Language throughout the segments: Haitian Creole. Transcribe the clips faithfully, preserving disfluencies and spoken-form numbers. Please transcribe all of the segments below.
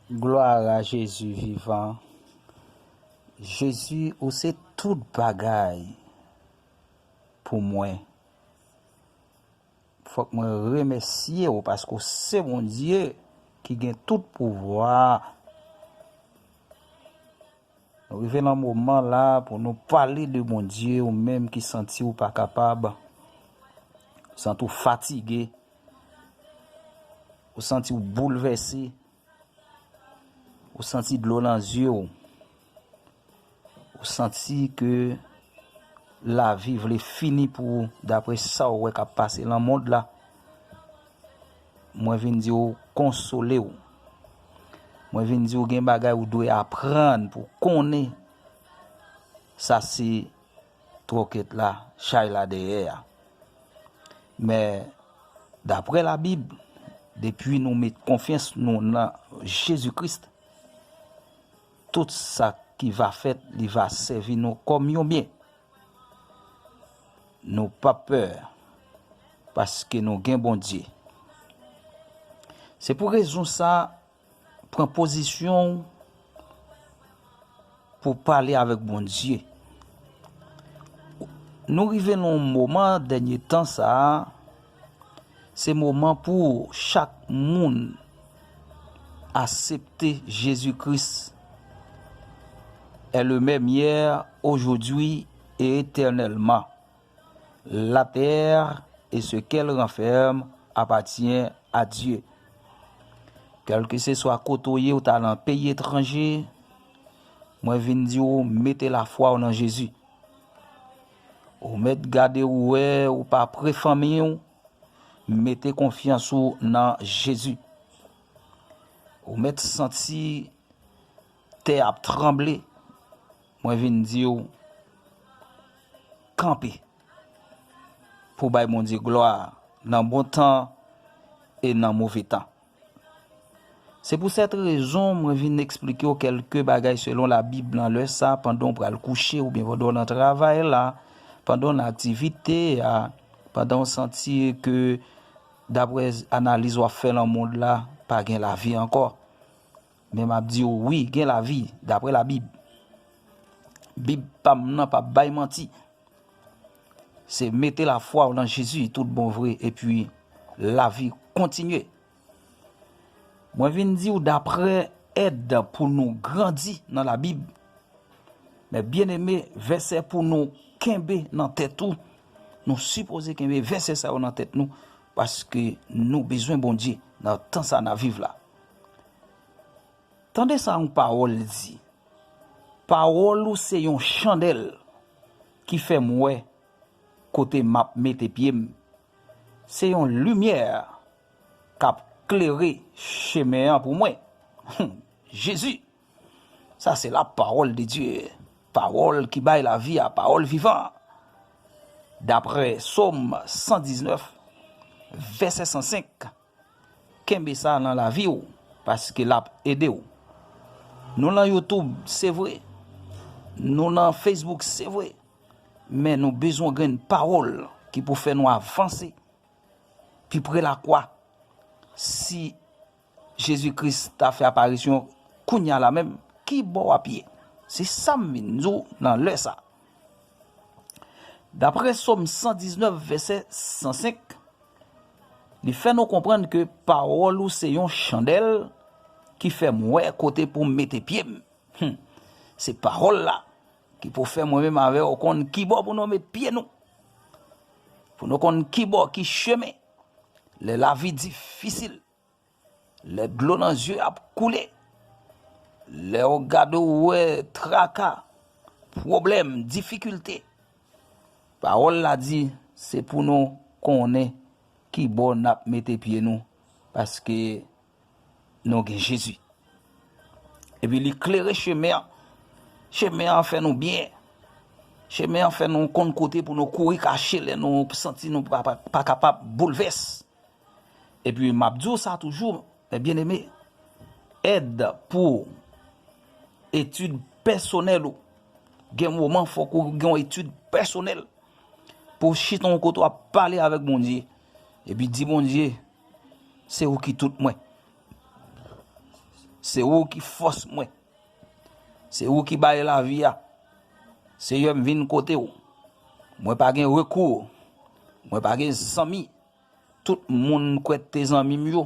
Glwa a Jezi vivan. Jezi, ou se tout bagay pou mwen. Fòk mwen remèsye w paske w se Bondye ki gen tout pouvwa. Nou rive nan moman la pou nou pale de Bondye, ou menm ki santi w pa kapab, ou santi w fatige, ou santi w boulvèse, ou santi dlo nan zye w, ou santi ke lavi vle fini pou ou, dapre sa w wè k ap pase nan mond la, mwen vin di w konsole w. Mwen vin di w gen bagay ou dwe aprann pou konnen sa se twokèt la, chay la dèyè a. Men, dapre Labib, depi nou met konfyans nou nan Jezi Kris, tout sa ki va fèt, li va sèvi nou kòm yon byen. Nou p ap pè, paske nou gen Bondye. Se pou rezon sa, pran pozisyon w pou pale avèk Bondye. Nou rive nan yon moman, dènye tan sa a, se moman pou chak moun aksepte Jezi Kris est le même hier, aujourd'hui et éternellement. La terre et ce qu'elle renferme appartient à Dieu. Kèlkeseswa kote w ye, ou ta nan peyi etranje, mwen vin di w, mete lafwa w nan Jezi. Ou mèt gade w wè ou pa pre fanmi w, mete konfyans ou nan Jezi. Ou mèt santi tè ap tranble, mwen vin di w, kanpe pou bay Bondye glwa nan bon tan e nan move tan. Se pou sèt rezon mwen vin eksplike w kèlke bagay selon Labib nan lè sa, pandan w pral kouche oubyen pandan w nan travay la, pandan w nan aktivite a, pandan w santi ke, dapre analiz w ap fè nan mond la, pa gen lavi ankò. Men m ap di w, wi, gen lavi, dapre Labib. Bib pa m nan p ap bay manti. Se mete lafwa w nan Jezi tout bon vre, epi lavi kontinye. Mwen vin di w dapre èd pou nou grandi nan Labib. Men byeneme, vèsè pou nou kenbe nan tèt ou, nou sipoze kenbe vèsè sa yo nan tèt nou, paske nou bezwen Bondye nan tan sa n ap viv la. Tande sa yon pawòl di, pawòl ou se yon chandèl ki fè m wè kote m ap mete pye m. Se yon limyè k ap klere chemen an pou mwen. Jezi! Sa se la pawòl de Dye, pawòl ki bay lavi a, pawòl vivan an. Dapre Sòm san diznèf, vèsè san senk, kenbe sa nan lavi w, paske l ap ede w. Nou nan YouTube, se vre. Nou nan Facebook, se vre. Men nou bezwen grenn pawòl ki pou fè nou avanse pi pre lakwa. Si Jezi Kris ta fè aparisyon kounye a la menm, ki bò w ap ye? Se sa m vin di w nan lè sa. Dapre Sòm san diznèf, vèsè san senk, li fè nou konprann ke pawòl ou se yon chandèl ki fè m wè kote pou m mete pye m. Hmm. Se pawòl la ki pou fè mwen menm avè w konn ki bò pou nou met pye nou. Pou nou konn ki bò, ki chemen. Lè lavi difisil, lè dlo nan zye ap koule, lè w gade w wè traka, pwoblèm, difikilte, pawòl la di se pou nou konnen ki bò n ap mete pye nou, paske nou gen Jezi. Epi li klere chemen an. Chemen an fè nou byen. Chemen an fè nou konn kote pou nou kouri kache lè nou santi nou pa, pa, pa kapab boulvès. Epi m ap di w sa toujou, men byeneme, èd pou etid pèsonèl ou. Gen moman fòk ou gen yon etid pèsonèl pou w chita yon kote w ap pale avèk Bondye. Epi di Bondye, se ou ki tout mwen. Se ou ki fòs mwen. Se ou ki bay lavi a. Seyè, m vin kote w. Mwen pa gen rekou. Mwen pa gen zanmi. Tout moun m kwè te zanmi m yo,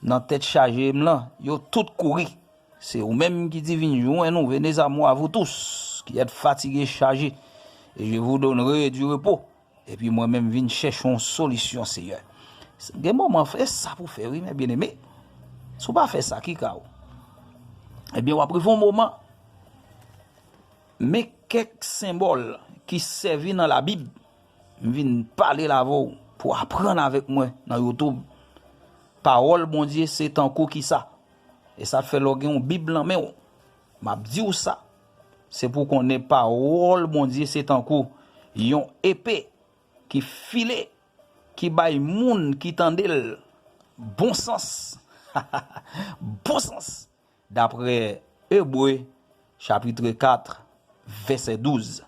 nan tèt chaje m lan, yo tout kouri. Se ou menm ki di, vin jwenn nou, venez à moi, vous tous qui êtes fatigués, chargés, et je vous donnerai du repos. Epi mwen menm vin chèche yon solisyon, Seyè. Gen moman, fè sa pou fè, wi, men byeneme. Si w pa fè sa, ki ka w? Ebyen, w ap rive yon moman, men kèk senbòl ki sèvi nan Labib. M vin pale l avè w pou w aprann avèk mwen nan YouTube. Pawòl Bondye se tankou kisa? E sa fè lè w gen yon Bib nan men w, m ap di w sa. Se pou w konnen pawòl Bondye se tankou yon epe ki file, ki bay moun ki tande l bon sans. Bon sans. Daprè Ebre, chapit kat, vèsè douz.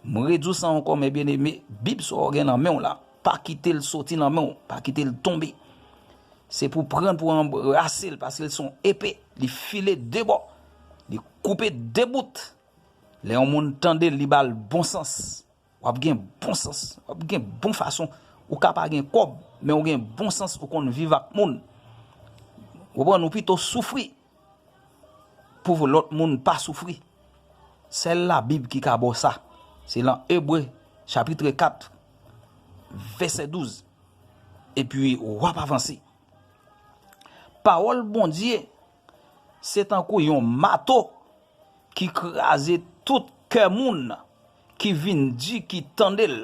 M redi w sa ankò, men byeneme, Bib sa w gen nan men w la, pa kite l soti nan men w, pa kite l tonbe. Se pou pran l, pou anbrase l, paske l se yon epe, li file de bò, li koupe de bout. Lè yon moun tande l, li ba l bon sans. W ap gen bon sans, w ap gen bon fason. Ou ka pa gen kòb, men ou gen bon sans, ou konn viv ak moun. Ou konprann, ou pito soufri pou lòt moun pa soufri. Sèl Labib ki ka ba w sa. Se lan Ebre, chapit kat, vèsè douz. Epi w ap avanse. Pawòl Bondye se tankou yon mato ki kraze tout kè moun ki vin di, ki tande l.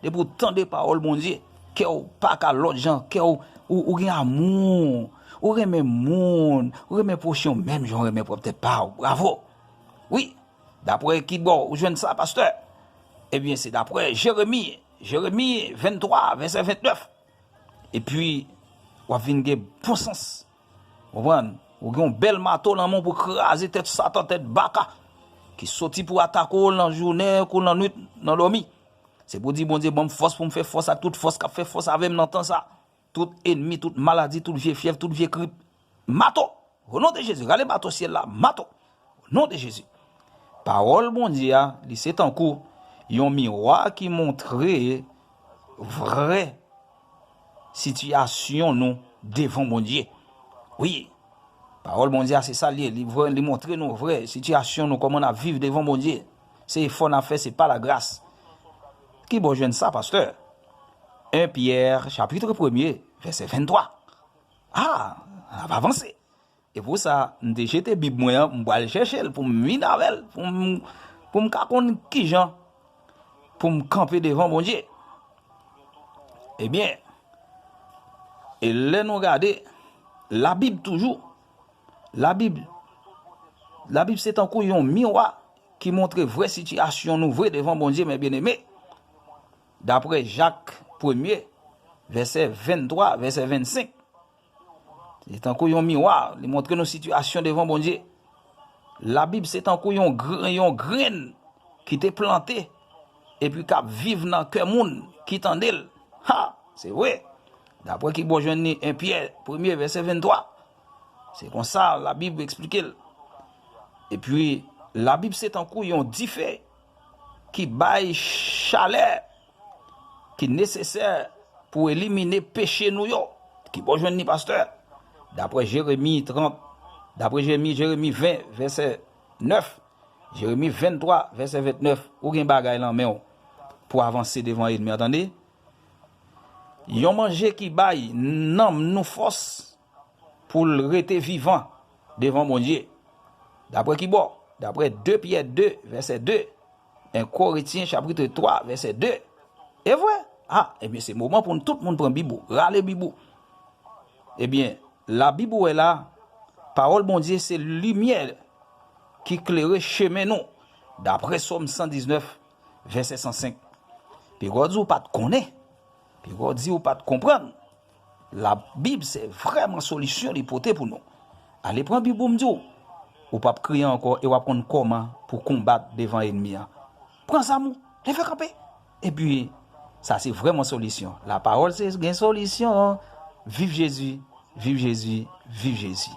Depi w tande pawòl Bondye, kè w pa ka lòt jan, kè w, ou, ou gen amou, ou renmen moun, ou renmen pwochen w menm jan w renmen pwòp tèt pa w. Bravo! Wi, daprè ki bò ou jwenn sa, pastè? Ebyen, se daprè Jeremi, Jeremi venntwa, vèsè ventnèf. Epi, w ap vin gen bon sans. Konprann? Ou gen yon bèl mato nan men w pou kraze tèt Satan, tèt baka, ki soti pou atake w nan jounen kou nan nuit, nan dòmi. Se pou di, Bondye, ban m fòs pou m fè fòs ak tout fòs k ap fè fòs avè m nan tan sa. Tout enmi, tout maladi, tout vye fyèv, tout vye grip. Mato! O non de Jezi, rale mato syèl la, mato! O non de Jezi. Pawòl Bondye a, li se tankou yon miwa ki montre vrè sitiyasyon nou devan Bondye. Wi, pawòl Bondye a, se sa l ye. Li vrè, li montre nou vrè sitiyasyon nou, kòman n ap viv devan Bondye. Se efò n ap fè, se pa lagras. Ki bò w jwenn sa, pastè? En Pyè, chapit premye, vèsè venntwa. A, n ap avanse. E pou sa, m te jete Bib mwen an, m pral chèche l pou m vin avè l, pou m, pou m ka konn kijan pou m kanpe devan Bondye. Ebyen, e lè nou gade Labib toujou, Labib, Labib se tankou yon miwa ki montre vrè sitiyasyon nou vre devan Bondye, men byeneme. Daprè Jak premye, vèsè venntwa, vèsè vennsenk, li tankou yon miwa, li montre nou sitiyasyon devan Bondye. Labib se tankou yon gr-, yon grenn ki te plante epi k ap viv nan kè moun ki tande l. Ha! Se vre. Daprè ki bò w jwenn li? En Pyè, premye, vèsè venntwa. Se konsa Labib eksplike l. Epi, Labib se tankou yon dife ki bay chalè ki nesesè pou elimine peche nou yo. Ki bò w jwenn li, pastè? Daprè Jeremi trant, daprè Jeremi, Jeremi ven, vèsè nèf, Jeremi venntwa, vèsè ventnèf, ou gen bagay lan men w pou avanse devan ènmi an, tande? Yon manje ki bay nanm nou fòs pou l rete vivan devan Bondye. Daprè ki bò? Daprè de Pyè de, vèsè de, en Korentyen chapit twa, vèsè de. E vre? A, ebyen, se moman pou n tout moun pran Bib ou, rale Bib ou. Ebyen, Labib ou wè la, pawòl Bondye se limyè ki klere chemen nou, daprè Sòm san diznèf, vèsè san senk. Piga w di w pa t konnen, piga w di w pa t konprann. Labib se vrèman solisyon li pote pou nou. Ale pran Bib ou, m di w, ou p ap kriye ankò e w ap konn kòman pou konbat devan ènmi an. Pran zam ou, leve kanpe. Epi, sa se vrèman solisyon. Lapawòl se gen solisyon. Viv Jezi, viv Jezi, viv Jezi.